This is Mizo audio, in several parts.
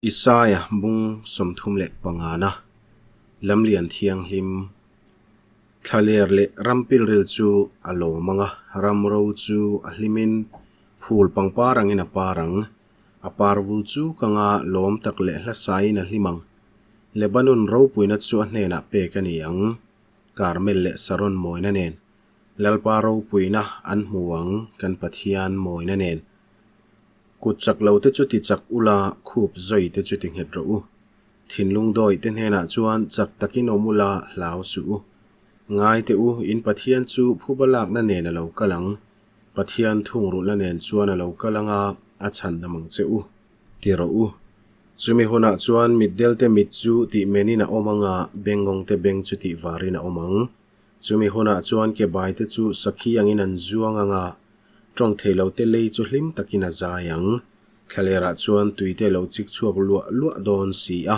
Isaia bung 35na Lamlian Thianghlim Thlaler leh ram pilril chu a lawm ang a, ram ro chu a hlimin phul pangpar angin a par ang. A par vul chu ka nga lawm tak leh hlasain a hlim ang. Lebanon ropuina chu a hnenah pek a ni ang, Karmel leh Saron mawina nen. Lalpa ropuina an hmu ang, kan Pathian mawina nen. Kut chak lo te chu ti chak ula, khup zawi te chu ti nghet rawh u. Thinlung dawih te hnenah chuan chak takin awm ula, hlau suh u. Ngai teh u, in Pathian chu phuba lakna nen a lo kal ang. Pathian thungrulhna nen chuan a lo kal ang a, a chhandam ang che u. Ti rawh u. Chumi hunah chuan mitdel te mit chu tih menin a awm ang a, bengngawng te beng chu tih varin a awm ang. Chumi hunah chuan ke bai te chu sakhi angin an zuang ang a, Tawng thei lo te lei chu hlim takin a zai ang. Thlalerah chuan tui te lo chik chhuak luah luah dawn si a.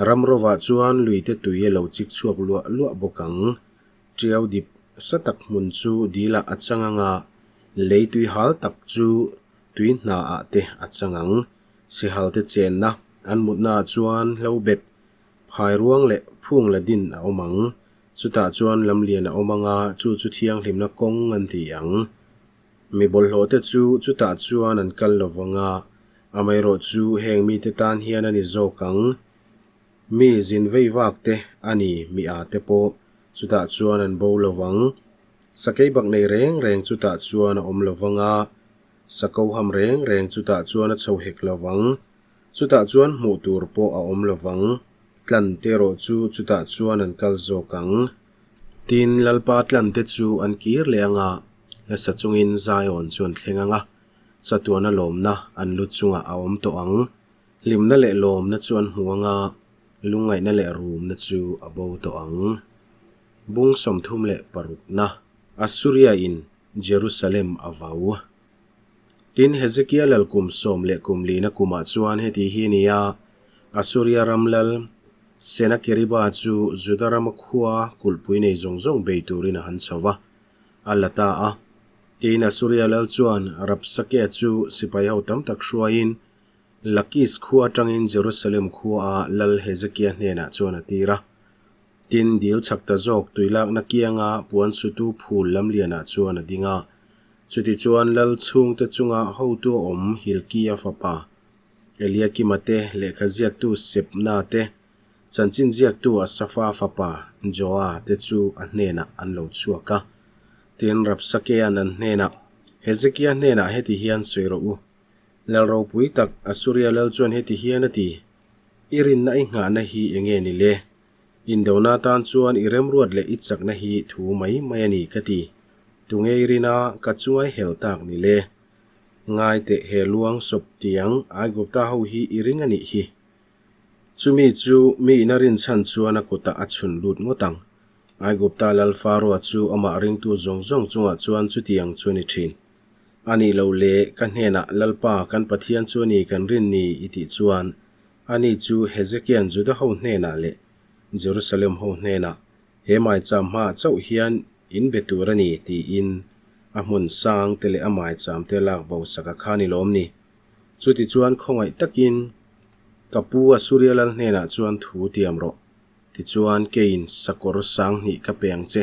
Ram rovah chuan lui te tui a lo chik chhuak luah luah bawk ang. Tiau dip sa tak hmun chu dilah a chang ang a, lei tui hal tak chu tui hnaah te a chang ang. Sihal te chenna an mutnaah chuan hlo bet, phai ruang leh phung la din a awm ang. Chutah chuan lamlian a awm ang a, chu chu thianghlimna kawng an ti ang. Mi bawlhhlawhte chu chutah chuan an kal lo vang a, amaherawh chu heng mite tan hian a ni zawk ang. Mi zin vei vak te a ni, mi a te pawh chutah chuan an bo lo vang. Sakei bak nei reng reng chutah chuan a awm lo vang a, sakoham reng reng chutah chuan a chho hek lo vang. Chutah chuan hmuh tur pawh a awm lo vang. Tlan te erawh chu chutah chuan an kal zawk ang. Tin, Lalpa tlan te chu an kir leh ang a, hlasa chungin Zion chu an thleng ang a, chatuana lawmna an lu chungah a awm tawh ang. Hlimna leh lawmna chu an hmu ang a, lungngaihna leh rumna chu a bo tawh ang. Bung 36na. Assuria in Jerusalem a vau. Tin, Hezekia lal kum sawm leh kum lina kumah chuan heti hi a ni a, Asuria ram lal Senakeriba chu Juda rama khua kulhpui nei zawng zawng bei turin a han chho va, a la ta a. Tin, Asuria lal chuan Rabsakea chu sipai ho tam tak hruaiin Lakis khua atangin Jerusalem khuaa lal Hezekia hnenah chuan a tir a. Tin, dil chhak ta zawk tuilakna kianga puan sutu phul lamlianah chuan a ding a. Chutichuan lal chhungte chunga hotu a awm Hilkia fapa Eliakima te, lehkha ziaktu Sebna te, chanchin ziaktu Asafa fapa Joa te chu a hnenah an lo chhuak a. Tin, Rabsakea'n an hnenah, Hezekia hnenah heti hian sawi rawh u. Lal ropui tak Asuria lal chuan heti hian a ti, I rinna i nghahna hi enge ni le? Indona tan chuan i remruat leh i chakna hi thu mai mai a ni ka ti. Tunge i rin a, ka chunga i hel tak ni le? Ngai teh he luang sawp tiang Aigupta ho hi i ring a nih hi. Chumi chu mi ina rinchhan chuan a kutah a chhun lut ngawt ang. Aigupta lal Faroa chu amah ringtu zawng zawng chungah chuan chutiang chu a ni thin. A nih loh le, ka hnenah Lalpa kan Pathian chu a ni kan rin ni i tih chuan Ani chu Hezekia'n Juda ho hnenah leh Jerusalem ho hnenah, He maicham hmaah chauh hian in be tur a ni, tiin a hmun sang te leh a maicham te lak bo sak a kha ni lawm ni. Chutichuan khawngaih takin ka pu Asuria lal hnenah chuan thu tiam rawh. Tichuan keiin sakawr sanghnih ka pe ang che.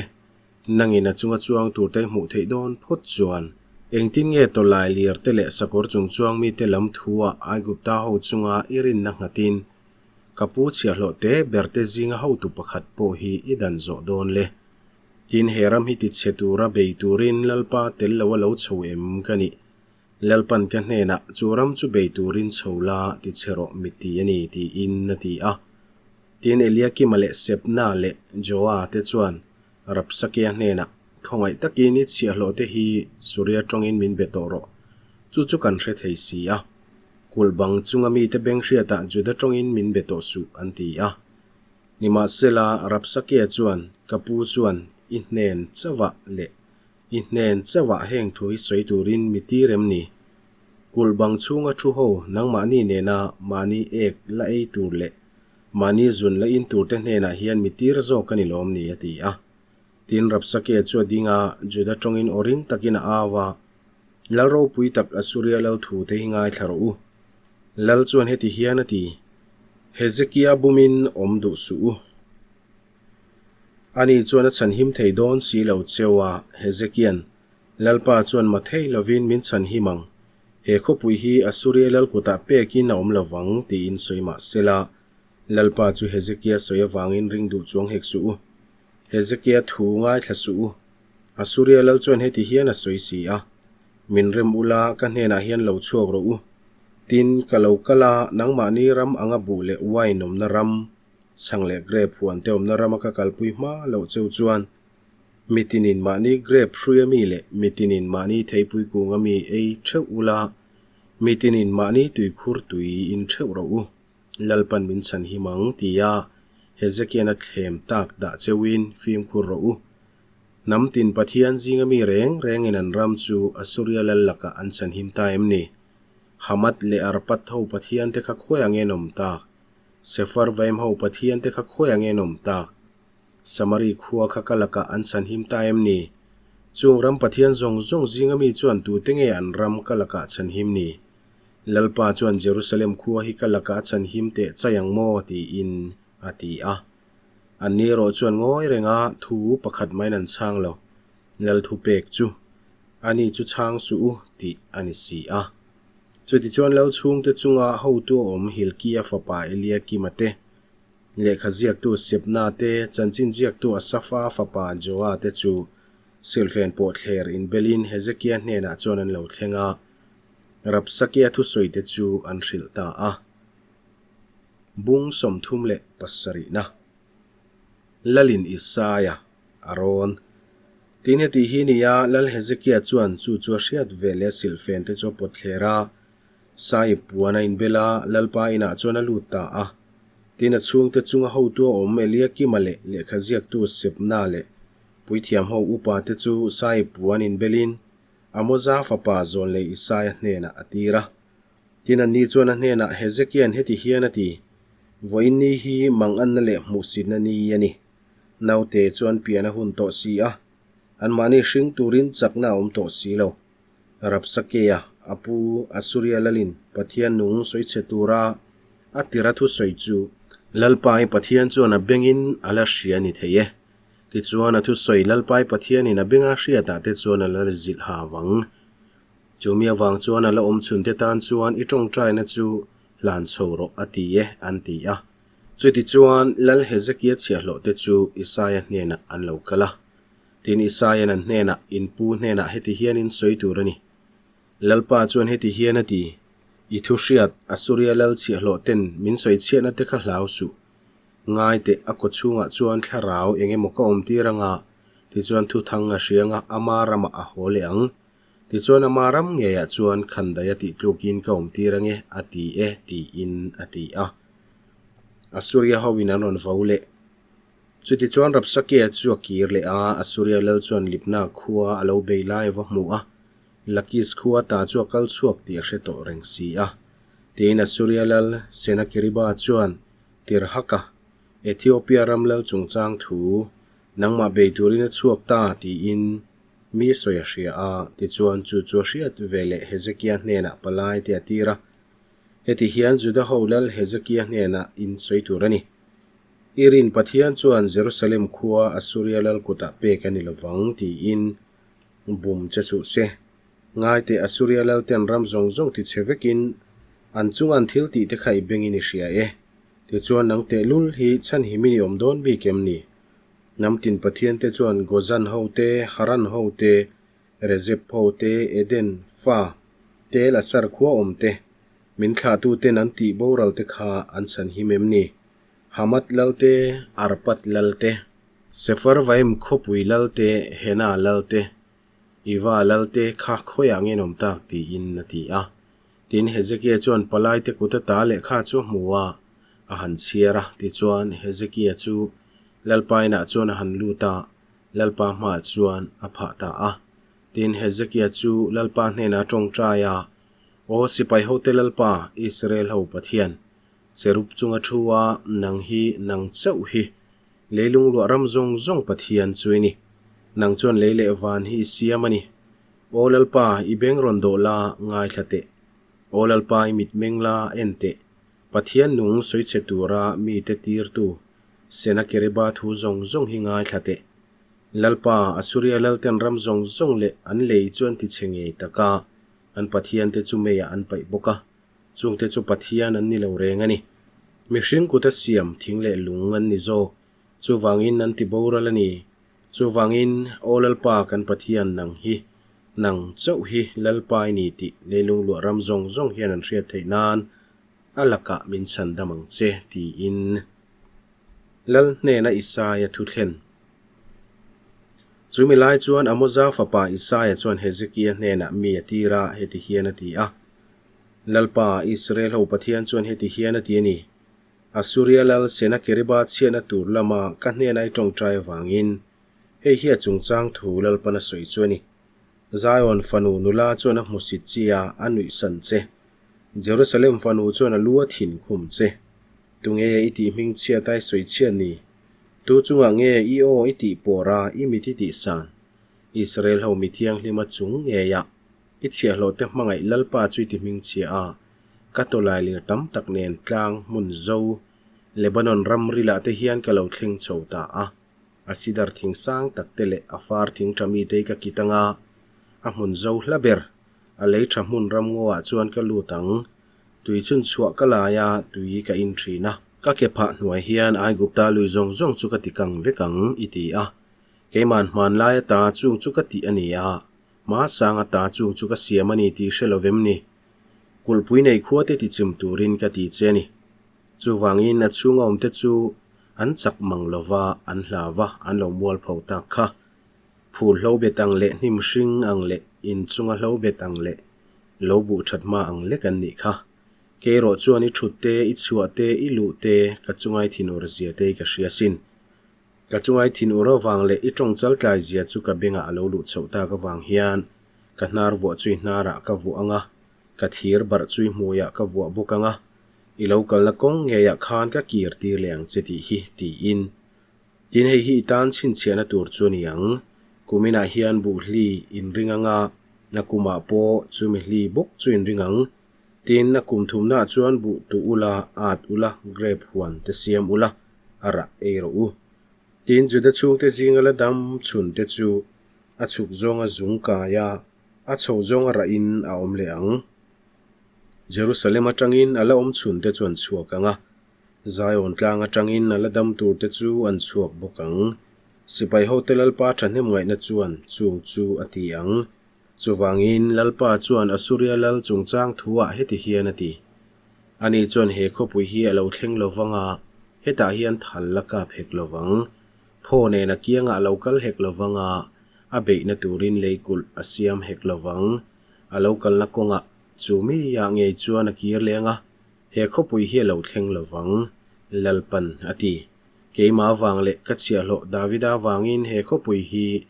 Nangin a chunga chuang turte hmuh theih dawn phawt chuan engtin nge tawlai lir te leh sakawr chung chuang mite lam thu-ah Aigupta ho chunga i rinna nghatin ka pu chhiahhlawh te ber te zinga hotu pakhat pawh hi i dan zawh dawn le? Tin, he ram hi tichhe tura bei turin Lalpa tel lo a lo chho em ka nih? Lalpan ka hnenah chu ram chu bei turin chho la tichhe rawh mi ti a ni tiin a ti a. Tin, Eliakima leh Sebna leh Joa te chuan Rabsakea hnenah, Khawngaih takin i chhiahhlawh te hi Suria tawngin min be tawh rawh. Chu chu kan hre thei si a. Kulh bang chunga mite beng hriatah Juda tawngin min be tawh suh, an ti a. Nimahsela, Rabsakea chuan, Ka pu chuan i hnen chauhah leh i hnen chauhah heng thu hi sawi turin mi tir em ni? Kulh bang chhunga thu ho nangmahni nena mahni ek la ei tur leh Mahni zun la in turte hnenah hian mi tir zawk a ni lawm ni a ti a. Tin, Rabsake chu a ding a, Juda tawngin aw ring takin a au a, Lal ropui tak Asuria lal thute hi ngaithla rawh u. Lal chuan heti hian a ti, Hezekia bumin awm duh suh u. Ani chuan a chhanhim thei dawn si lo cheu a, Hezekia'n, Lalpa chuan ma thei lovin min chhanhim ang, he khawpui hi Assuria lal kutah pekin a awm lo vang, tiin sawi mah sela, Lalpa chu Hezekia sawi avangin ring duh chuang hek suh u. Hezekia thu ngaithla suh u. Assuria lal chuan heti hian a sawi si a, Min rem ula, ka hnenah hian lo chhuak rawh u. Tin, ka lo kal a, nangmahni ram anga buh leh uain awmna ram, chhang leh grep huan te awmna rama ka kalpui hma loh cheu chuan, mi tinin mahni grep hruia mi leh mi tinin mahni theipui kunga mi ei theuh ula, mi tinin mahni tuikhur tui in theuh rawh u. Lalpan min chhan him ang, tia Hezekian a thlem tak dah cheuin fimkhur rawh u. Hnam tin Pathian zinga mi reng rengin an ram chu Assuria lal lakah an chhan him ta em ni? Hamath leh Arpad ho Pathian te kha khawiah nge an awm tak? Sepharvaim ho Pathian te kha khawiah nge an awm tak? Samari khua kha ka lakah an chhan him ta em ni? Chung ram Pathian zawng zawng zinga mi chuan tute nge an ram ka lakah chhan him ni? Lalpa chuan Jerusalem khua hi ka lakah a chhan him teh chai ang maw? tiin a ti a. Anni erawh chuan ngawi renga thu pakhat maiin an chhang lo. Lal thu pek chu, Ani chu chhang suh u, tih a ni si a. Chutichuan lal chhungte chunga hotu a awm Hilkia fapa Eliakima te, lehkha ziaktu Sebna te, chanchin ziaktu Asafa fapa Joa te chu silhfen pawh thler inbelin Hezekia hnenah chuan an lo thleng a, Rabsakea thusawite chu an hrilh ta a. Bung 37na Lalin Isaia a rawn. Tin heti hi nia Lal Hezekia chuan chu chu a hriat ve leh silhfen te chu a pawt thler a, Saiip puan a inbel a, Lalpa inah chuan a lut ta a. Tin a chhungte chunga hotu a awm Eliakima leh lehkha ziaktu Sebna leh puithiam ho upa te chu Saiip puan inbelin Amoza fapa Zawnlei Isaia hnenah a tir a. Tin anni chuan a hnenah Hezekia'n heti hian a ti, Vawiin ni hi manganna leh hmuhsitna ni a ni. Naute chuan pian a hun tawh si a, anmahni hring turin chakna a awm tawh si lo. Rabsakea, a pu Assuria lalin Pathian nung sawichhe tura a tira thusawi chu Lalpai Pathian chuan a bengin a la hria ni thei e. Tichuan a thusawi Lalpai Pathianin a benga hriatah te chuan a la zilh ha vang. Chumi avang chuan a la awm chhunte tan chuan i tawngtaina chu hlan chho rawh a ti e, an ti a. Chutichuan Lal Hezekia chhiahhlawhte chu Isaia hnenah an lo kal a. Tin, Isaia'n an hnenah, In pu hnenah heti hian in sawi tur a ni. Lalpa chuan heti hian a ti, I thu hriat, Assuria lal chhiahhlawhten min sawi chhiatna te kha hlau suh. Ngai teh, a kaw chhungah chuan thlarau eng emaw ka awmtir anga, tichuan thuthang a hria anga ama ramah a haw leh ang. Tichuan ama ram ngeiah chuan khandaih a tih tlukin ka awmtir ange a ti e tiin a ti a. Assuria hoin an rawn vo leh. Chutichuan Rabsakea chu a kir leh a, Assuria lal chuan Libna khua a lo bei lai a va hmu a, Lakis khua ta chu a kal chhuak tih a hre tawh reng si a. Tiin Assuria lal Senakeriba chuan Tirhaka, Ethiopia ram lal chungchang thu, nangmah bei turin a chhuak ta tiin Mi sawi a hria a, tichuan chu chu a hriat ve leh Hezekia hnenah palai te a tir a. Heti hian Juda ho lal Hezekia hnenah in sawi tur a ni. I rin Pathian chuan Jerusalem khua Assuria lal kutah pek a ni lovang tiin bum che suh se. Ngaiteh Assuria lal ten ram zawng zawng ti chhe vekin an chunga an thil tih te kha i bengin i hria e. Tichuan nang tehlul hi chhanhimin i awm dawn bik em ni? Hnam tin pathiante chuan Gozan ho te, Haran ho te, Rezep ho te, Eden fa te Lasar khua awm te, min thlahtuten an tih boral te kha an chhan him em ni? Hamath lal te, Arpad lal te, Sepharvaim khawpui lal te, Hena lal te, Iva lal te kha khawiah nge an awm tak? tiin a ti a. Tin, Hezekia chuan palaite kut ata lehkha chu a hmu a, a han chhiar a. Tichuan, Hezekia chu Lalpa inah chuan a han lut a, Lalpa hmaah chuan a phah ta a. Tin, Hezekia chu Lalpa hnenah a tawngtai a, Aw sipai hote Lalpa, Israel ho Pathian, cherub chunga thu a, nang hi nang chauh hi leilung luah ram zawng zawng Pathian chu i ni. Nang chuan lei leh van hi i siam a ni. Aw Lalpa, i beng rawn dawh la, ngaithla teh. Aw Lalpa i mitmeng la en teh, Pathian nung sawichhe tura mite tirtu Senakeriba thu zawng zawng hi ngaithla teh. Lalpa, Asuria lalten ram zawng zawng leh an lei chu an tichhe ngei tak a, an pathiante chu meiah an paih bawk a, chungte chu pathian an ni lo reng a ni. Mihring kuta siam thing leh lung an ni zawk, chuvangin an ti boral a ni. Chuvangin, Aw Lalpa kan Pathian nang hi, nang chauh hi Lalpa i ni tih leilung luah ram zawng zawng hian an hriat theih nan a lakah min chhan dam ang che, tiin Lal hnena Isaia thu thlen. Chumi lai chuan Amoza fapa Isaia chuan Hezekia hnenah mi a tir a, heti hian a ti a, Lalpa, Israel ho Pathian chuan heti hian a ti a ni, Asuria lal Senakeriba chhiatna tur lama ka hnena i tawngtai avangin hei hi a chungchang thu Lalpan a sawi chu a ni. Zion fanu nula chuan a hmusit chi a, a nuihsan che. Jerusalem fanu chuan a lu a thin khum che. Tunge i tih hming chhiat a i sawi chhiat ni? Tu chungah nge i aw i tih pawr a, i mit i tihsan? Israel ho mi thianghlima chung ngeiah I chhiahhlawhte hmangaih Lalpa chu i ti hmingchhia a, ka tawlai lir tam tak nen tlang hmun zo Lebanon ram rilah te hian ka lo thleng chho ta a. A sidar thing sang tak te leh a far thing tha mite hi ka kit anga, a hmun zo hla ber, a lei tha hmun ram ngawah chuan ka lut ang. Tui chhun chhuah ka lai a, tui ka in thin a. Ka ke phah hnuai hian Aigupta lui zawng zawng chu ka ti kang vek ang, i ti a. Keiman hmanlai ata chung chu ka tih a ni a, Hma sang ata chung chu ka siam a ni tih hre lo vem ni? Kulhpui nei khua te tichim turin ka ti che a ni. Chuvangin a chhunga awmte chu an chak mang lo va, an hlau va, an lo mualpho tak kha. Phul hlo bet ang leh hnim hring ang leh in chunga hlo bet ang leh lo buh that hma ang lek an nih kha. Kei erawh chuan i thut te, i chhuah te, i luh te, ka chungai thinur zia te hi ka hria sin. Ka chungai thin ur avang leh i tawng chal tlai zia chu ka bengah a lo luh chhoh tak avang hian ka hnar vuah chu i hnarah ka vuah ang a, ka thir barh chu i hmuiah ka vuah bawk ang a, i lo kalna kawng ngeiah khan ka kir tir leh ang che tih hi, tiin. Tin, hei hi i tan chhinchhiahna tur chu a ni ang. Kuminah hian buhli in ring ang a, na kumah pawh chumi hli bawk chu in ring ang. Tin, a kum thumnaah chuan buh tuh ula, at ula, grape huan te siam ula, a rah ei rawh u. Tin, Juda chhungte zinga la dam chhun te chu a chhuk zawnga zung kai a, a chho zawnga rahin a awm leh ang. Jerusalem atangin a la awm chhun te chu an chhuak ang a, Zion tlang atangin a la dam tur te chu an chhuak bawk ang. Sipai hote Lalpa thahnem ngaihna chuan chung chu a ti ang. Chuvangin Lalpa chuan Asuria lal chungchang thuah heti hian a ti, Ani chuan he khawpui hi a lo thleng lo vang a, hetah hian thal la kap hek lo vang. Phaw nen a kiangah a lo kal hek lo vang a, a beihna turin lei kulh a siam hek lo vang. A lo kalna kawngah chu miah ngei chuan a kir leng a, he khawpui hi a lo thleng lo vang, Lalpan a ti. Keimah vang leh ka chhiahhlawh Davida vangin he khawpui hi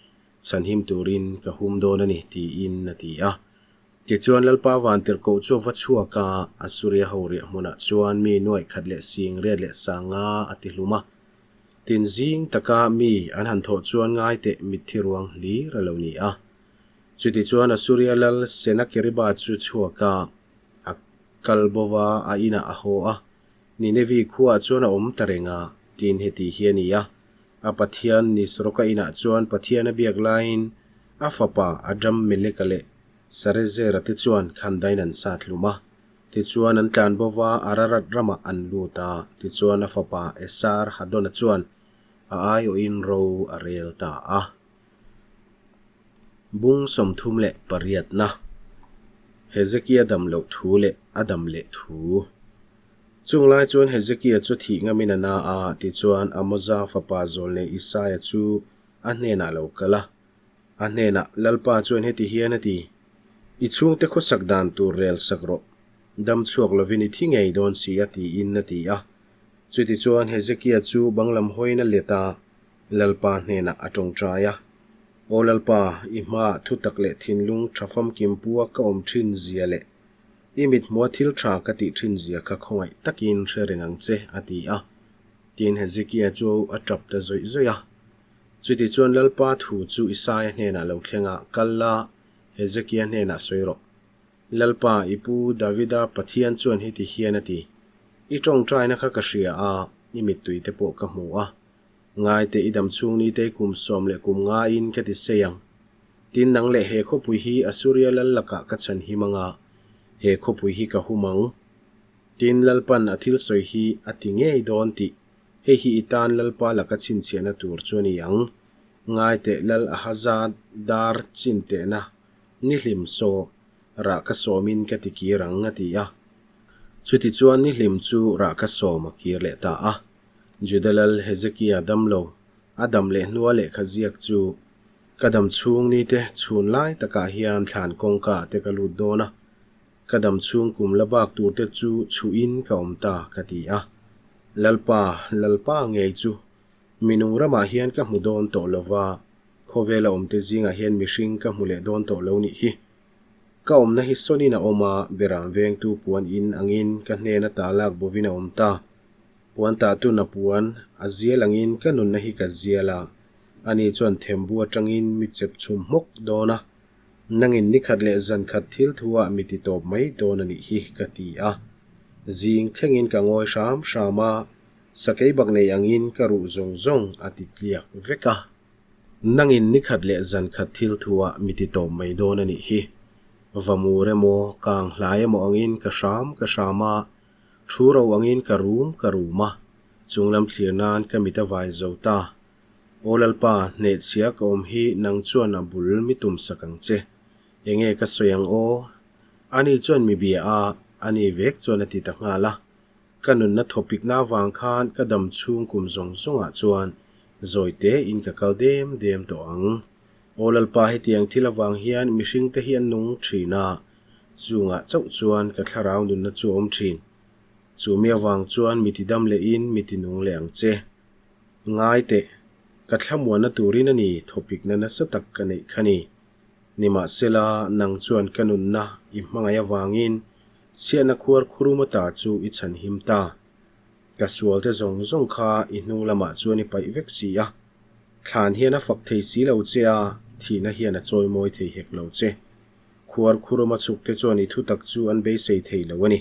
Chhanhim turin ka hum dawn a ni, tiin a ti a. Tichuan Lalpa Vantirhkoh chu a va chhuak a, Asuria ho riah hmunah chuan mi nuaih khat leh sing riat leh sanga a ti hlum a. Tin zing taka mi an han thawh chuan ngai teh mitthi ruang hlir a lo ni a. Chutichuan Asuria lal Senakeriba chu chhuak a, a kal bo va, a inah a haw a. Ninevi khuaah chuan a awm ta reng a, tin heti hi a ni a. A Pathian Nisroka inah chuan Pathian a biak laiin a fapa Adrammeleka leh Sarezera te chuan khandain an sat hlum a. Tichuan an tlan bo va, Ararat ramah an lut a. Tichuan a fapa Esar-hadona chuan a aiawhin ro a rel ta a. Bung 38na Hezekia dam loh thu leh a dam leh thu. Chung lai chuan Hezekia chu thih ngamin a na a, tichuan Amoza fapa zawlnei Isaia chu a hnenah a lo kal a. A hnenah, Lalpa chuan heti hian a ti, I chhungte khawsak dan tur rel sak rawh, dam chhuak lovin i thi ngei dawn si a, tiin a ti a. Chutichuan Hezekia chu banglam hawiin a let a, Lalpa hnenah a tawngtai a, Aw Lalpa, i hmaah thutak leh thinlung tha famkim pua ka awm thin zia leh I mithmua thil tha ka tih thin zia kha khawngaih takin hre reng ang che, a ti a. Tin, Hezekia chu a tap ta zawih zawih a. Chuti chuan Lalpa thu chu Isaia hnenah lo thleng a, Kal la, Hezekia hnenah sawi rawh. Lalpa, i pu Davida Pathian chuan heti hian a ti, I tawngtaina kha ka hria a, i mittui te pawh ka hmu a. Ngaite i dam chhung nite kum sawm leh kum ngaiin ka ti sei ang. Tin, nang leh he khawpui hi Asuria lal lakah ka chhan him ang a, he khawpui hi ka hum ang. Tin, Lalpan a thil sawi hi a ti ngei dawn tih hei hi i tan Lalpa laka chhinchhiahna tur chu a ni ang. Ngaiteh Lal Ahaza dar chintehna nihlim saw rah ka sawmin ka ti kir ang a ti a. Chutichuan nihlim chu rah ka sawm a kir leh ta a. Juda lal Hezekia damlo a dam leh hnua lehkha ziak chu ka dam chhung nite chhun lai takah hian thlan kawngka te ka lut dawn a, ka dam chhung kum la bak tur te chu chhuhin ka awm ta ka ti a. Lalpa, Lalpa ngei chu mi nung ramah hian ka hmu dawn tawh lo va, khawvela awmte zingah hian mihring ka hmu leh dawn tawh lo nih hi. Ka awmna hi sawnin a awm a, beram vengtu puan in angin ka hnena ta lak bovin a awm ta. Puan tahtun a puan, a zial angin ka nunna hi ka zial a, ani chuan thembu atangin mi chep chhum hmawk dawn a, nangin nikhat leh zankhat thil thu ah mi ti tawp mai dawn a nih hi ka ti a. Zing thlengin ka ngawi hram hram a, sakei bak nei angin ka ruh zawng zawng a ti tliak vek a. Nangin nikhat leh zankhat thil thu ah mi ti tawp mai dawn a nih hi. Vamur emaw, kang hlai emaw angin ka hram ka hram a, Thu ro angin ka rum ka rum a, chunglam thlir nan ka mit a vai zo ta. Aw Lalpa, hnehchhia ka awm hi nang chuan a bul mi tum sak ang che. Enge ka sawi ang aw? Ani chuan mi bia a, ani vek chuan a ti ta nghal a. Ka nunna thawpikna avang khan ka dam chhung kum zawng zawngah chuan zawi tein ka kal dem dem tawh ang. Aw Lalpa, hetiang thil avang hian mihringte hi an nung thin a, Chungah chauh chuan ka thlarau nunna chu a awm thin. Chu mi avang chuan mi tidam lehin mi tinung leh ang che. Ngai teh, ka thlamuanna turin a ni thawpikna nasa tak ka neih kha ni. Nimahsela, nang chuan ka nunna i hmangaih avangin chhiatna khuar khurum ata chu i chhanhim ta. Ka sualte zawng zawng kha i hnung lamah chuan i paih vek si a. Thlan hian a fak thei si lo che a, thihna hian a chawimawi thei hek lo che. Khuar khuruma chhukte chuan i thutak chu an beisei thei lo a ni.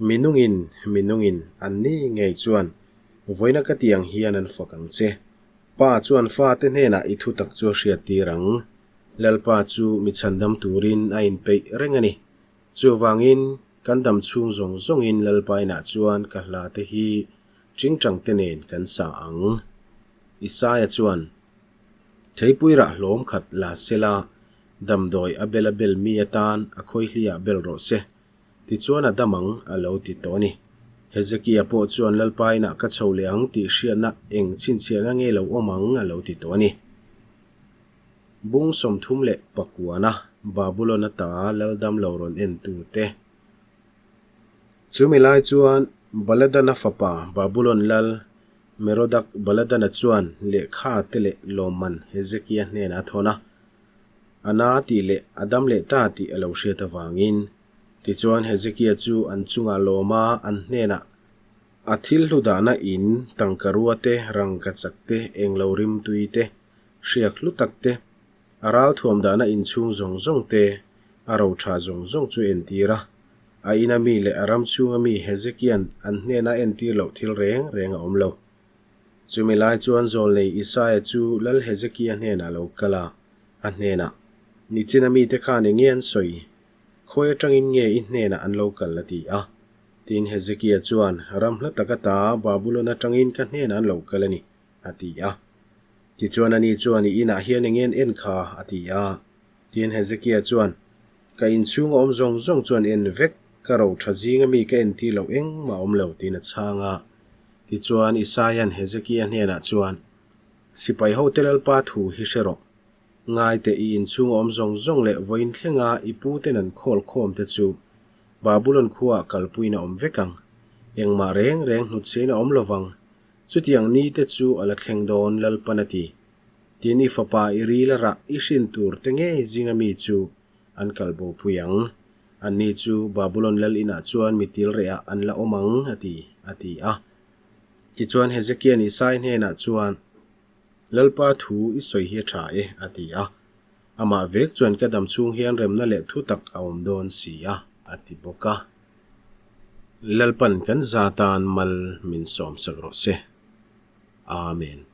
Mi nungin, mi nungin, an ni ngei chuan vawiina ka ti ang hian an fak ang che. Pa chuan fate hnenah i thutak chu a hriattir ang. Lalpa chu mi chhandam turin a inpeih reng a ni. Chuvangin, kan dam chhung zawng zawngin Lalpa inah chuan ka hlate hi tingtangte nen kan sa ang. Isaia chuan, Theipui rah hlawm khat la sela, damdawi a bel a bel mi atan a khawihliah bel rawh se. Tichuan a dam ang, a lo ti tawh a ni. Hezekia pawh chuan Lalpa inah ka chho leh ang tih hriatna eng chhinchhiahna nge lo awm ang, a lo ti tawh a ni. Bung 39 Babulon ata Laldam lo rawn entu te. Chumi lai chuan Baladana fapa Babulon lal Merodak Baladana chuan lehkha te leh lawmman Hezekia hnenah a thawn a. A na tih leh a dam leh ta tih a lo hriat avangin. Tichuan Hezekia chu an chungah lawm a, an hnenah, A thil hlu dahna in, tangkarua te, rangkachak te, englo rimtui te, hriak hlu tak te, a ralthuam dahna inchhung zawng zawng te, a roṭha zawng zawng chu entir a. A ina mi leh a ram chhunga mi Hezekia'n an hnena entir loh thil reng reng a awm lo. Chumi lai chuan zawlnei Isaia chu Lal Hezekia hnenah a lo kal a, a hnenah, Nichina mite khan eng nge an sawi? Khawi atangin nge i hnenah an lo kal? a ti a. Tin, Hezekia chuan, Ram hla tak ata Babulon atangin ka hnenah an lo kal a ni, a ti a. Tichuan ani chuan, I inah hian eng nge an en kha? a ti a. Tin, Hezekia chuan, Ka inchhung a awm zawng zawng chuan en vek, ka ro tha zinga mi ka entir loh engmah a awm lo, tiin a chhang a. Tichuan, Isaia'n Hezekia hnenah chuan, Sipai hote Lalpa thu hi hre rawh. Ngaite i inchhung a awm zawng zawng leh vawiin thlenga i puten an khawl khawm te chu Babulon khuaah kalpuiin a awm vek ang. Engmah reng reng hnutchhiain a awm lovang. Chutiang ni te chu a la thleng dawn, Lalpan a ti. Tin, i fapa i ril a rah i hrin tur te ngei zinga mi chu an kal bo pui ang. Anni chu Babulon lal inah chuan mi til rehah an la awm ang, a ti, a ti a. Tichuan Hezekia'n Isai hnenah chuan, Lalpa thu i sawi hi a tha e, a ti a. Amah vek chuan ka dam chhung hian remna leh thutak a awm dawn si a, a ti bawk a. Lalpan kan za tan mal min sawmsak rawh se. Amen.